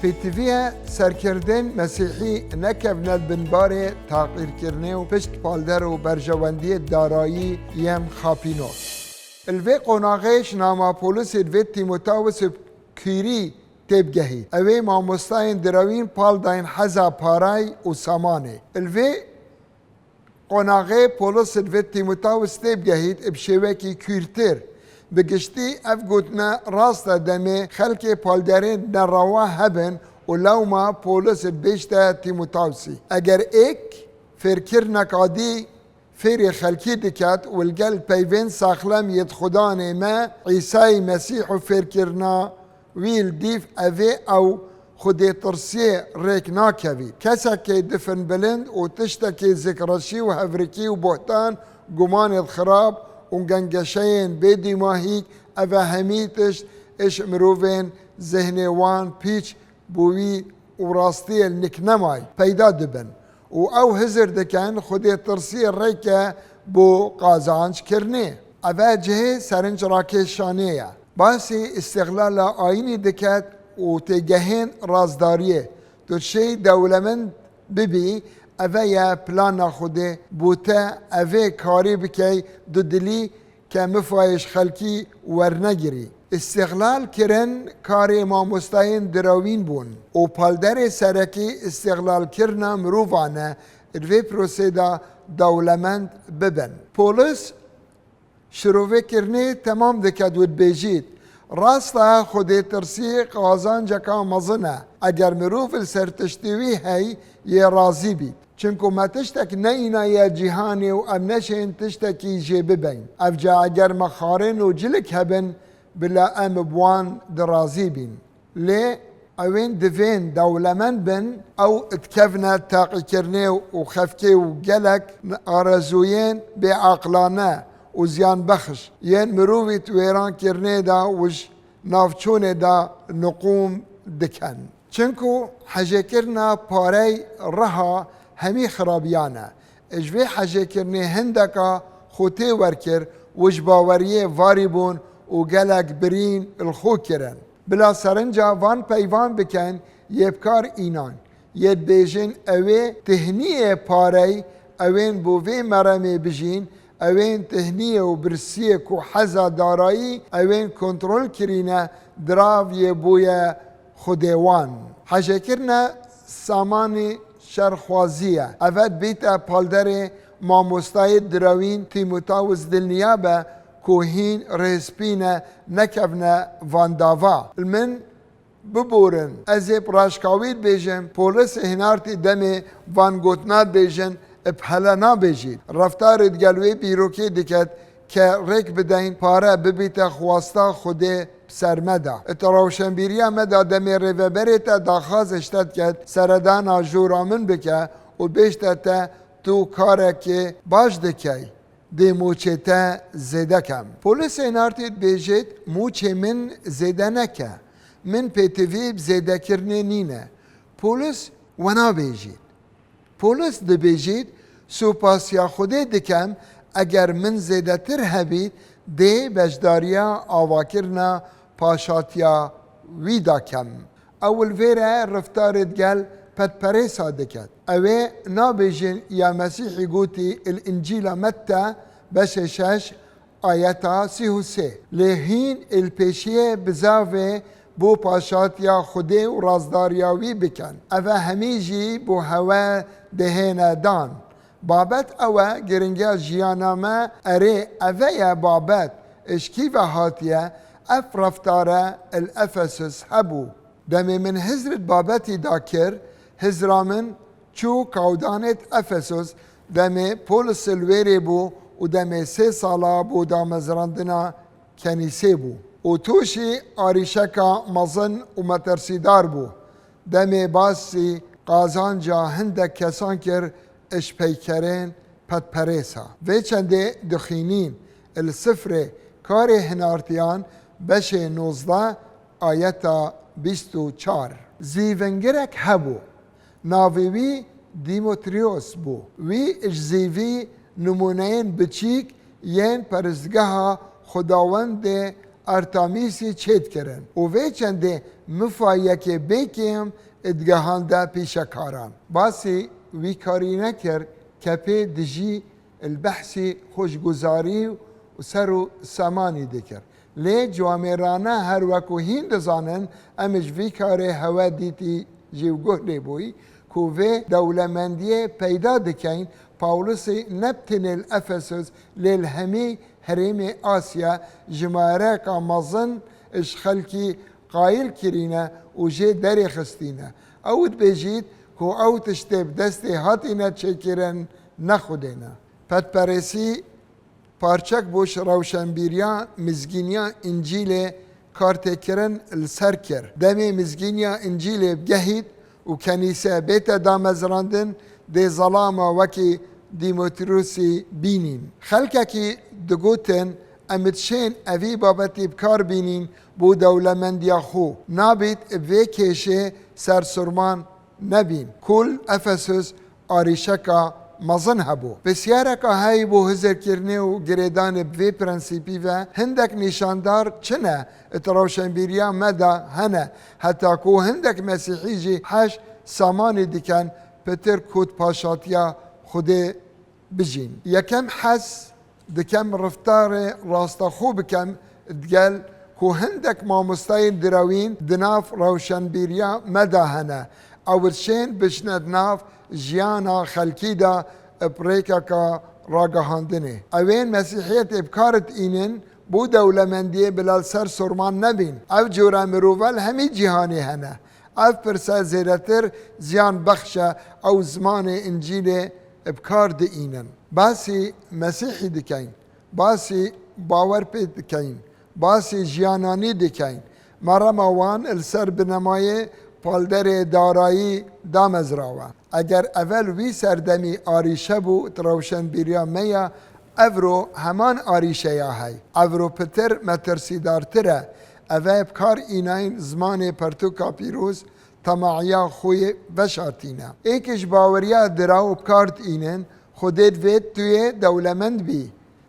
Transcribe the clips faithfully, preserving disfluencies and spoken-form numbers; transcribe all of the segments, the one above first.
Pêtiviye serkirdên Mesîhî nekevne li bin barê taqîrkirinê û pişt palder û berjewendiyê darayî yên xapîno. Li vê qonaxê ji nama Pawlosê divê Tîmotawis û Kûrî têbigehît. Ew ê mamostayên direwîn pal dayên heza paray û samanê. Li vê qonaxê Pawlosê divê Tîmotawis têbigehît bi şêwekî kûrtir. Bi giştî ev gotine rast e, demê xelkê palderên nerewa hebin û lewma Pawlosê bêjte Tîmotawisî. Eger êk fêrkirinek adî fêrê xelkî diket û li gel peyvên saxlem yê di Xudanê me, Îsayî Mesîh û fêrkirina wî li dîv evê ew xwedêtirsiyê rêk nakevî. Kesekê difinbilind û tiştekê zikreşî û hevrikî û bohtan, gumanê xirab û gengeşeyên bêdîmahîk, eve hemî tişt iş mirovên zihnê wan pîç bo wî û rastiyê li nik nemayî peyda dibin û ew hizir dikin xwedêtirsiyê rêke bo qazanc kirinê. Eve cihê serinc rakêşanê ye. Basî îstixlala ayînî diket û têgehên rastdariyê. Tu dişêy dewlemend bibî, eve ye plana Xwedê bo te, evê karî bikey dudilî ke mifayê ji xelkî wernegirî. Îstixlal kirin karê mamostayên direwîn bûn û palderê serekî îstixlalkirina mirovan e, di vê prosê de dewlemend bibin. Pawlos şirovêkirinê temam dike û dibêjît, rast e, xwedêtirsî qazanceka mezin e, eger mirov li ser tiştê wî hey yê razî bît. Çimku me tiştek neyînaye cîhanê û em neşên tiştekî jê bibeyn. Evca eger me xarên û cilik hebin, bila em bi wan di razî bîn. Lê ewên divên dewlemend bin, ew dikevne taqîkirinê û xefkê û gelek arezûyên bêaqlane û ziyanbexş yên mirovî di wêrankirinê de û ji navçûnê de niqûm dikin. Çimku hejêkirina parey riha hemî xirabiyan e. Ji vê hejêkirinê hindeka xwe tê werkir û ji baweriyê varî bûn û gelek birîn li xwe kirin. Bila serinca van peyvan bikin yê bi kar înan. Yê dibêjin ewê tihniyê parey, ewên bo vê meremê bijîn, ewên tihniyê û birsiyê ku heza darayî ewên kontrol kirîne, dirav yê bûye xwedê wan. Hejêkirine samanî şerxwazî ye. Eve dibîte palderê mamostayê direwîn Tîmotawis dilniya be ku hîn rêspîne nekevne van dava. Li min biborin, ez ê bi raşkawî dibêjim, Pawlosê hinartî demê van gotina dibêjin, bi hele nabêjît. Reftarê digel wê bîrokê diket ke rêk bideyn pare bibîte xwasta Xwedê bi ser me de. Di rewşenbîriya me de demê rêveberê te daxwaz ji te diket, seredana jora min bike û bêjte te, tu karekê baş dikey. Dê mûçê te zêde kem. Pawlosê hinartî dibêjêt, mûçê min zêde neke. Min pêtivî bi zêdekirinê nîne. Pawlos wena bêjît. Pawlos dibêjît, supasiya Xwedê dikem, eger min zêdetir hebît, dê beşdariya avakirina paşatiya wî de kem. Ew li vê re reftarê digel pedperêsa diket. Ew ê nabêjin ya Mesîhî gotî li Încîla Metta beşê şeş ayeta sî û sê. Lê hîn li pêşiyê bizavê bo paşatiya Xwedê û razdariya wî bikin. Eve hemî jî bo hewe dihêne dan. Babet ew e, giringiya jiyana me, erê, eve ye babet, ji kî ve hatiye, ev reftare li Efesus hebû. Demê min hizr di babetî de kir, hizra min çû kawdanê di Efesus, demê Pawlos li wêrê bû û demê sê sala bo damezrandina kenîsê bû. Û tûşî arîşeka mezin û metirsîdar bû. Demê basî qazanca hindek kesan kir ji peykerên pedperêsa. Vê çendê dixwînîn li sifrê Karê Hinartiyan beşê nozdeh ayeta bîst û çar. Zîvingirek hebû. Navê wî Dîmotrîyos bû. Wî ji zîvî nimûneyên biçîk yên peristgeha Xwedawendê Artemîsî çêdikirin û vê çendê mifa yekê bêkêm digihande pîşekaran. Basî wî karî nekir, kepê dijî li behsî xweşguzarî û ser û semanî dikir. Lê ciwamêrane her wekû hîn dizanin, em ji vî karê hewe dîtî jî û guh lê bûyî ku vê dewlemendiyê peyda dikeyn, Pawlusî ne bi tenê li Efesus lê li hemî herêmê Asya jimareyeka mezin ji xelkî qayil kirîne û jê derê xistîne. Ew dibêjît ku ew tiştê bi destê hatîne çêkirin ne Xwedê ne. Petperêsî parçek bû ji rewşenbîriya mizgîniya Încîlê kar tê kirin li ser kir. Demê mizgîniya Încîlê bigehît û kenîse bête damezrandin, dê zelama wekî Dîmetrîyusî bînîn. Xelkekî digotin, em dişên evî babetî bi kar bînîn bo dewlemendiya xwe. Nabît bi vê kêşê sersûrman nebîn. Ku li Efesus arîşeka mezin hebû. Pisyareka heyî bo hizirkirinê û girêdanê bi vê prensîpî ve hindek nîşandar çi ne di rewşenbîriya me de hene, heta ku hindek mesîhî jî hej samanî dikin pitir ku di paşatiya Xwedê bijîn. Yekem hez dikem reftarê rastaxo bikem digel ku hindek mamostayên direwîn di nav rewşenbîriya me de hene. Ew dişên bişne di nav jiyana xelkî de bi rêkeka ragihandinê. Ew ên Mesîhiyetê bi kar dînin bo dewlemendiyê bila li sersûrman nebîn. Ev cure mirove li hemî cîhanê hene. Ev pirse zêdetir ziyanbexş e, ew zimanê Încîlê bi kar diînin. Basî Mesîhî dikeyn, basî bawer pê dikeyn, basî jiyananî dikeyn. Merema wan li ser binemayê palderê darayî damezrawe. Eger evel wî serdemî arîşe bû di rewşenbîriya me ya, evro heman arîşeya hey. Evro pitir metirsîdartir e. Eve bi kar înayn zimanê pertûka pîroz temahiya xwe yê veşartîne. Ê ke ji baweriya diraw bi kar diînin, Xwedê divêt tu yê dewlemend bî.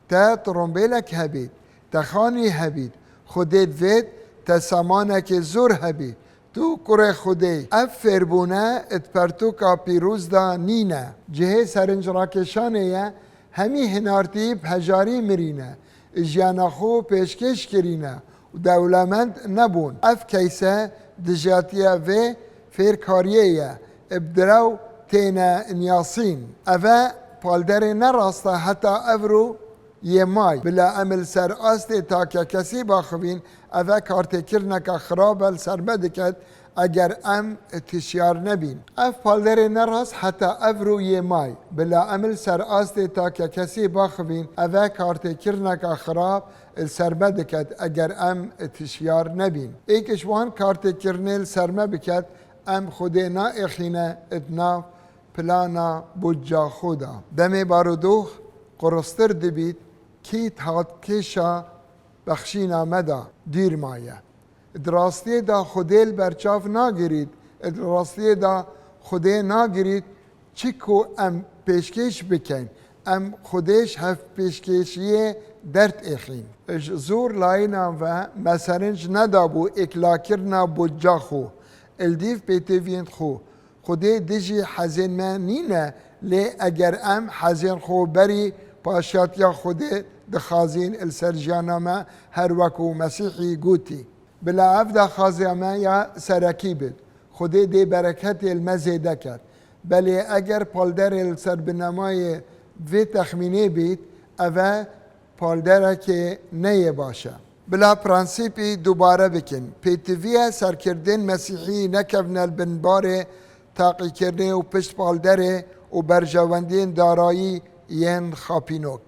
Te trombêlek hebît, te xanî hebît. Xwedê divêt te samanekê zor hebît. Tu kurê Xwedê yî. Ev fêrbûne di pertûka pîroz de nîne. Cihê serinc rakêşanê ye, hemî hinartî bi hejarî mirîne, jiyana xwe pêşkêş kirîne û dewlemend nebûn. Ev keyse dijatiya vê fêrkariyê ye, bi direw têne nyasîn. Eve palderê nerast e heta evro yê may. Bila em li ser astê takekesî baxivîn, eve kartêkirineka xirab e li ser me diket, eger em hişyar nebîn. Ev palderê nerast heta evro yê may. Bila em li ser astê takekesî baxivîn, eve kartêkirineka xirab li ser me diket, eger em hişyar nebîn. Ê ke ji wan kartêkirinê li ser me biket, em Xwedê naêxîne di nav plana budca xwe de. Demê barodox quristir dibît, kî di hatkêşa bexşîna me de dûr maye. Di rastiyê de Xwedê li ber çav nagirît, di rastiyê de Xwedê nagirît çi ku em pêşkêş bikin, em Xwedê ji hevpêşkêşiyê derdêxîn. Ji zor layînan ve me serinc nedabû êklakirina budca xwe, li dîv pêtiviyên xwe. Xwedê dijî hezên me nîne, lê eger em hezên xwe berî paşatiya Xwedê dixazîn li ser jiyana me, her wekû Mesîhî gotî. Bila ev daxwaziya me ya serekî bit. Xwedê dê bereketê li me zêde ket. Belê eger palderê li ser binemayê vê texmînê bît, eve palderekê ne yê baş e. Bila prensîpî dubare bikin. Pêtiviye serkirdên Mesîhî nekevne li bin barê taqîkirinê û pişt palderê û berjewendiyên darayî yên xapînok.